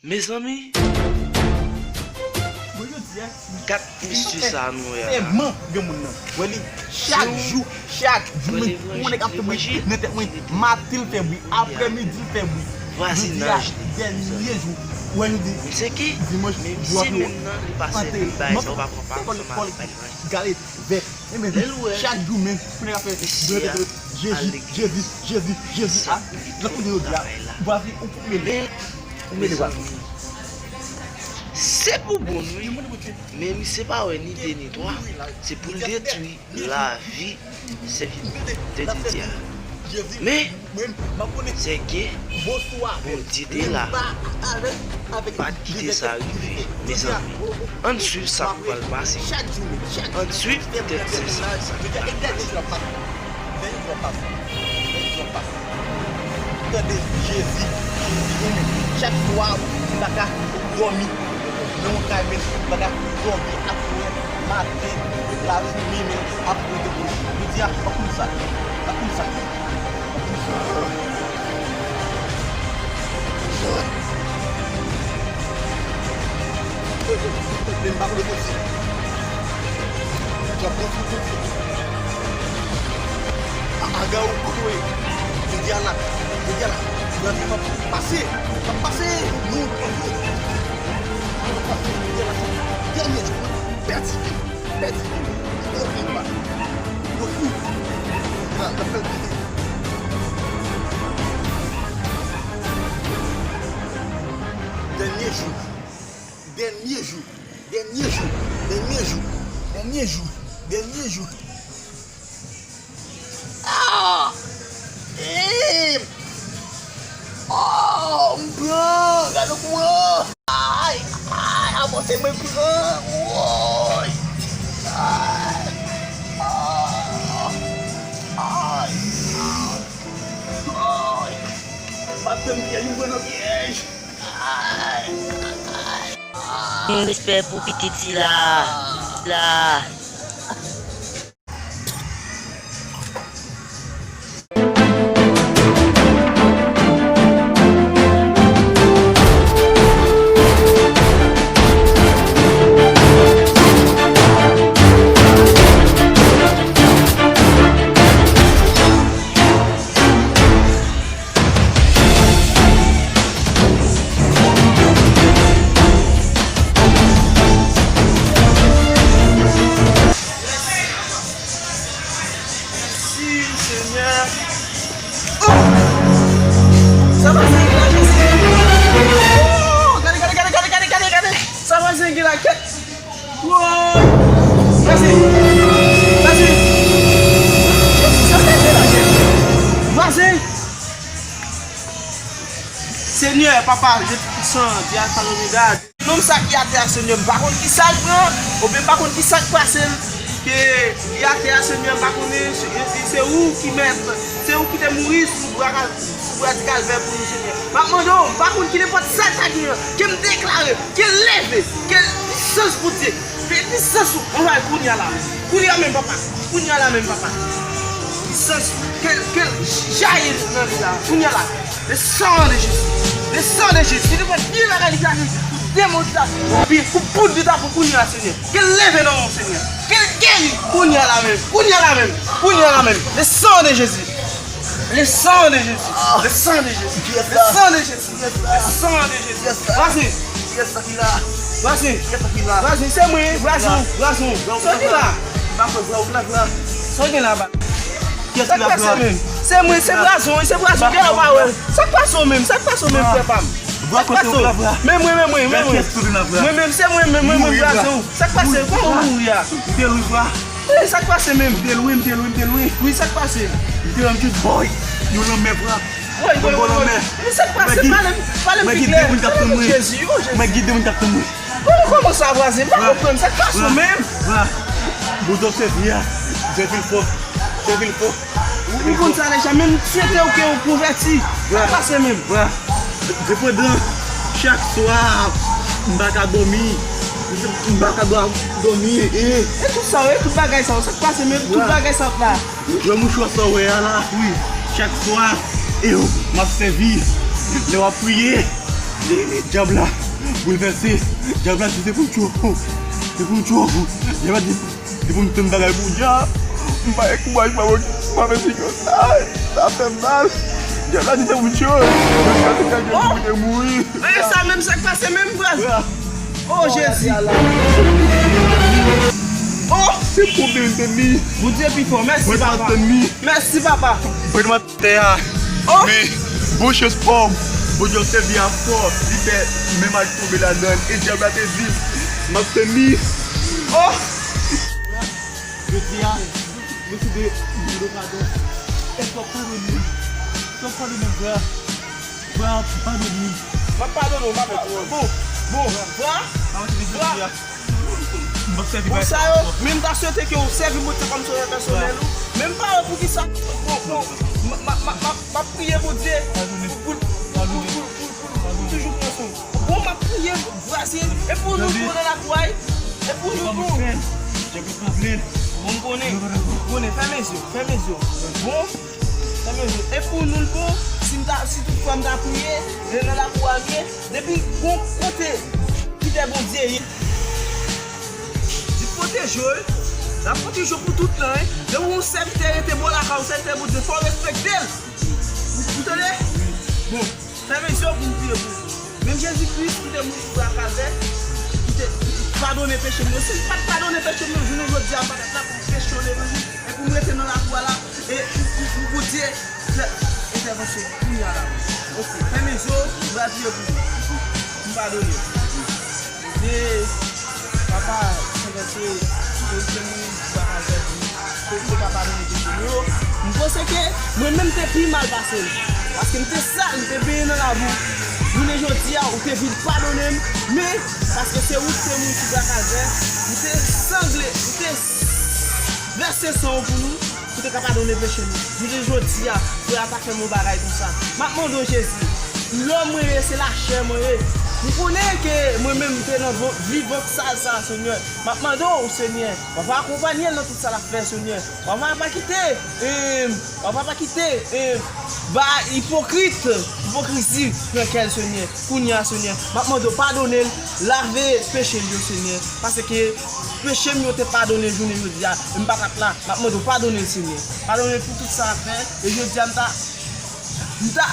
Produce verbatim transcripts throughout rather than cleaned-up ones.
Mezanmi, gad mesye sa nou wè la. Tèlman granmoun nan. Wè li chak jou, chak jou, men yon nèg ap tanbri nan tèt mwen. Maten l fè bri, aprèmidi l fè bri. Jodi a, dènye jou. Wè jodi, dimanch, jou ap rive antre. Mwen pa konn lekòl, gade vè. Ebyen, chak jou menm, pou nèg ap fè Jezi, Jezi, Jezi, Jezi. A, nan kote jodi a, vwazen, ou fout mele. Ou mele vwazen. Se pou bon wi. Men misye pa wè ni de ni twa. Se pou l detwi lavi sèvitè de Dye a. Men, sèke Bondye te la, pa t kite sa rive, mezanmi. Ann swiv sa k pral pase. Ann swiv poutèt se sa, sa k pral pase. Tande Jezi, Jezi, chak swa m pa ka dòmi nan yon kay, men m pa ka dòmi aswè, maten, lajounen, men ap rete pou li. Jodi a, pa konn sa, pa konn sa. Men m pa konnen kote. Djab nan fout tout. Aga ou kote w ye? Jodi a la, jodi a la, jodi a m ap pase, m ap pase, nou, m ap pase, jodi a la, dènye jou, pèdi. Pèdi. Yo fou, man. Yo fou. Nan, nan fè l pèdi. Dènye jou. Dènye jou. Dènye jou. Dènye jou. Dènye jou. Dènye jou. Ah! Eh! Oh, m pran! Gade kouran! Ay! Ay! Avanse mwen pran! Woy! Ay! Ah! Ay! Ay! M ap tann pyèj, m pran nan pyèj! Ay! Ay! Gen respè pou pitit sila. Sila. Mèsi, Senyè. Oh! Sa pase anpil la, Jezi. Oh! Gade, gade, gade. Sa pase anpil la, kèt. Woy! Pase! Pase! Jezi, sa pase la, Jezi. Pase! Senyè, Papa, Jezi Toupisan, Dye Alfa Omega. Nonm sa ki atè a, Senyè, m pa konn ki sa l pran, oubyen m pa konn ki sa k pase l, ke li atè a, Senyè, m pa konnen, se, se, se ou ki mèt, se ou ki te mouri sou bwa kal-, sou bwa di Kalvè pou nou, Senyè. M ap mande w, m pa konn ki nenpòt sa k ta genyen, ke m deklare, ke l leve, ke l pisans Bondye, ke pisans ou anvayi kounye a la menm, kounye a menm, Papa, kounye a la menm, Papa. Pisans ou, ke l, ke l jayi nan li la, kounye a la. Le sang de Jésus. Le sang de Jésus. Si nou fè pye bagay li plase pou demon ki ta pou, pou poud li ta pou kounye a, Senyè. Ke l leve nan men w, Senyè. Ke l geri kounye a la menm. Kounye a la menm. Kounye a la menm. Le sang de Jésus. Le sang de Jésus. Le sang de Jésus. Le sang de Jésus. Le sang de Jésus. Vwazen. Vwazen. Vwazen. Vwazen, se mwen, vwazen, vwazen. Sa w gen la? Sa w gen la, ba? Sa k pase menm? Se mwen, se vwazen, se vwazen, gen lè w pa wè. Sa k pase w menm? Sa k pase w menm, frè pa m? Sa k pase w? Men mwen, men mwen, men mwen. Mwen menm, se mwen menm, mwen menm, vwazen. Sa k pase? Kòman w mouri a? M te lwi, fra. Wi, sa k pase menm? M te lwi, m te lwi, m te lwi. Wi, sa k pase? M te wè m jis bòy yon lanmè, fra. Woy, woy, woy, woy. Men sa k pase? Pale m, pale m pi klè. Mwen gen de moun k ap tann mwen. Jezi, o Jezi. Mwen gen de moun k ap tann mwen. Kòman, kòman sa, vwazen? M pa konprann. Sa k pase w menm? Bouda w sèvi a, sèvi l fò. Sèvi l fò. Ou konn sa deja, men m swete w ke w konvèti. Sa k pase menm? Depandan, chak swa, m pa ka dòmi. M pa ka dò-, dòmi. E tout sa, e tout bagay sa, sa k pase menm? Tout bagay sa la. Wè mouchwa sa w wè a la, wi. Chak swa, e yo, m ap sèvi. Lè w ap priye, Dyab la boulvèse. Dyab la di se pou m tchwe w. Se pou m tchwe w. Dyab la di, se pou m tann bagay pou dyab. M pa gen kouraj, pa bon, m pa fè figi sa. Sa fè m mal. Dyab la di se pou m tchwe w. Dyab la di se pou m mouri. E sa menm sa k pase menm, frè. Oh, Jezi. Oh, se pwoblèm de li. Bondye pi fò. Mèsi, papa. Mèsi, papa. Tè a. Oh. Men, bon chans pa w. Bondye ap sèvi avè w. Li fè menm al tonbe ladan l. E dyab la te di, m ap tann li. Oh. Jodi a, mwen tou de mande w padon. Èske w ap padone m? Èske w ap padone m, frè? Frè, padone m. M ap padone w, m ap padone w. Bon, bon, frè. Frè. Pou sa yo, men m ta swete ke w sèvi Bondye kòm sovè pèsonèl ou. Men m pa wè poukisa. Bon, bon, m, m, m, m, m ap priye Bondye pou, pou, pou, pou, pou, pou, pou toujou pran swen w. Bon, m ap priye, vwazin. E pou nou tou nan lakou a, e pou nou tou. Bon, m konnen, m konnen. Fèmen zye w, fèmen zye w. Bon, fèmen zye w. E pou nou l bon, si m ta, si toutfwa m ta priye, e nan lakou a m ye, depi gon kote ki te Bondye ye, li pwoteje w, l ap pwoteje w pou tout tan, en. Depi yon sèvitè rete bò lakay, yon sèvitè Bondye, fò w respekte l. Ou, ou tande? Bon, fèmen zye w pou m priye pou ou. Menm Jezi Kris ki te mouri sou bwa Kalvè, ki te, ki te padone peche m yo. Si l pa t padone peche m yo, jounen jodi a, m pa t ap la pou m preche yon levanjil e pou m rete nan lakou a la. E pou, pou, pou Bondye fè entèvansyon kounye a la. Oke, fèmen zye w, m pral priye pou ou. M padone w. Bondye, papa, Sentèsprè, Bondye mouri sou bwa Kalvè pou nou. Bondye pa padone peche nou yo. M panse ke mwen menm te pi mal pase l. Paske m te sal, m te benyen nan labou. Jounen jodi a, ou te vin padone m. Men, paske se ou ki te mouri sou bwa Kalvè, ou te sangle, ou te vèse san w pou nou, pou te ka padone peche nou. Jounen jodi a, frè a ta fè m yon bagay konsa. M ap mande w, Jezi, lòm mwen ye, se lachè mwen ye. M konnen ke mwen menm m te nan vo-, vi vant sal sa, Senyè. M ap mande w, Senyè, w ap akonpanye l nan tout sa l ap fè, Senyè. W ap pa kite, e, w ap pa kite, e, ba ipokrit, ipokrizi pran kè l, Senyè. Kounye a, Senyè, m ap mande w padone l, lave peche l yo, Senyè. Paske peche m yo te padone jounen jodi a, e m pa t ap la. M ap mande w padone l, Senyè. Padone l pou tout sa l ap fè. E jodi a, m ta, m ta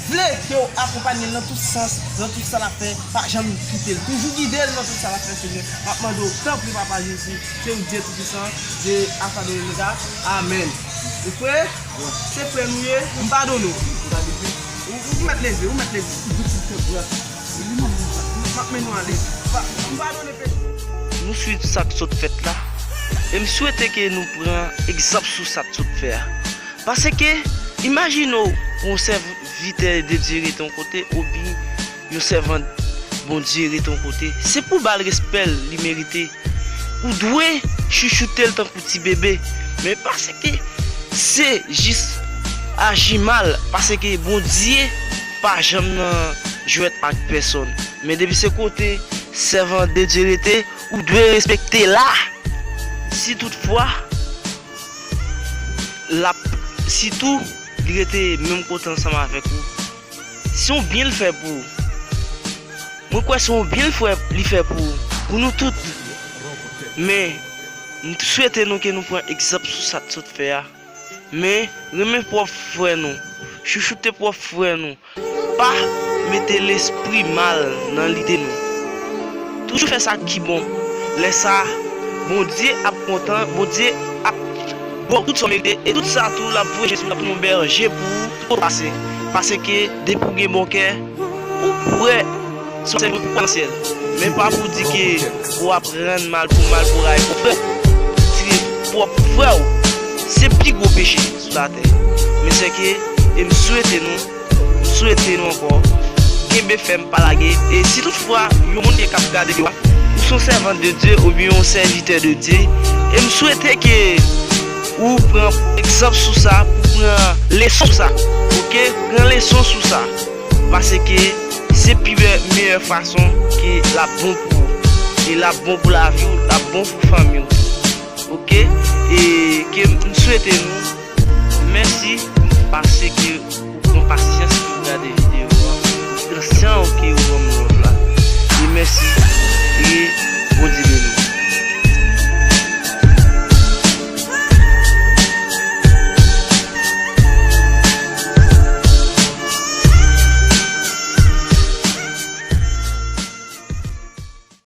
vle ke w akonpanye l nan tout sans, nan tout sa l ap fè. Pa janm kite l. Toujou gide l nan tout sa l ap fè, Senyè. M ap mande w, tanpri, Papa Jezi, se ou Dye Toupisan, Dye Alfa e Omega. Amèn. Ou prè? Se frè nou ye, m padone w. Ou, ou mèt leve, ou mèt leve. M ap mennen w ale. Pa, m padone peche. Nou swiv sa k sot fèt la. E m swete ke nou pran egzanp sou sa k sot fè a. Paske, imajine w pou yon sèvitè de Dye rete yon kote, oubyen yon sèvant Bondye rete yon kote. Se pou w ba l respè l li merite. Ou dwe chouchoute l tankou ti bebe. Men paske se jis aji mal, paske Bondye pa janm nan jwèt ak pèsòn. Men depi se kote sèvant de Dye rete, ou dwe respekte la. Si toutfwa, l ap, sitou, li rete menm kote ansanm avèk ou, se yon byen l fè pou ou. Mwen kwè se yon byen l fè, li fè pou, pou nou tout. Men, m swete nou ke nou pran egzanp sou sa k sot fè a. Men, renmen pwòp frè nou. Chouchoute pwòp frè nou. Pa mete lespri mal nan lide nou. Toujou fè sa ki bon. Lè sa, Bondye ap kontan, Bondye ap ba w tout sa w merite, e tout sa tou, l ap voye Jezi, l ap tounen yon bèje pou ou, tout kote w pase. Paske, depi w gen bon kè, ou prè, se yon sèl ou prè nan syèl. Men pa pou di ke w ap rann mal pou mal pou ray pou frè. Tire pwòp frè w, se pi gwo peche sou latè. Men sèke, e m swete nou, M swete nou ankò kenbe fèm, pa lage. E si toutfwa yon moun gen k ap gade yo a, ou se yon sèvant de Dye oubyen yon sèvitè de Dye, e m swete ke ou pran egzanp sou sa, pou pran leson sou sa. Oke? Pran leson sou sa. Paske se pi bè, meyè fason ke l ap bon pou ou. E l ap bon pou lavi w, l ap bon pou fanmi w. Oke? E ke m swete nou mèsi paske ou pran pasyans pou w gade videyo a. Atansion, ok, ou ban m